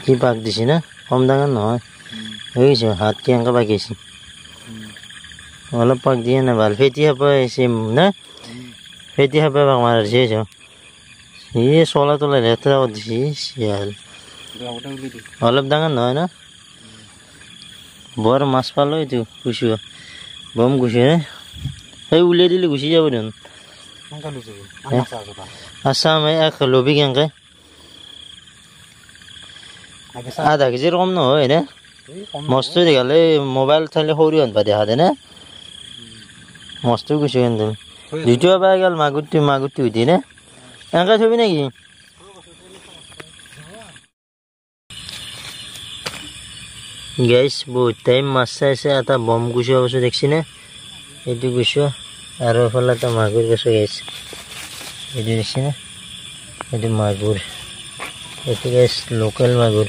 কি পাক দিছি না, কম ডাঙৰ নহয়। বুজিছো, হাত কেনেকৈ পাকিছে, অলপ পাক দিয়ে না ভাল। ফেটি সাপে আহিছে না, ফেটি সাপে পাক মাৰিছে। সি চলা তলা লেতেৰা দিছে শিয়াল। অলপ ডাঙৰ নহয় না, বৰ মাছ পালো। এইটো গুচি বম গুচি সেই উলিয়াই দিলে গুচি যাব দেখোন। আছাম এক লবি কেনেকে আধা কেজিৰ কম নহয় নে? মস্ত দেখালে মোবাইল থাকিলে সৰু আনবা দেখা দে না, মস্ত গুচি কিন্তু দ্বিতীয় পাই গ'ল। মাগুৰটো মাগুৰটো উঠি নে এনেকে থবি নেকি? গাইছ, বহুত টাইম মাছ চাইছে, এটা বম গুচোৱা পাছত দেখছি নে এইটো গুচোৱা, আৰু এফালে এটা মাগুৰ গৈছে গাইছ। এইটো দেখছি নে? এইটো মাগুৰ, এইটো গাইছ লোকেল মাগুৰ।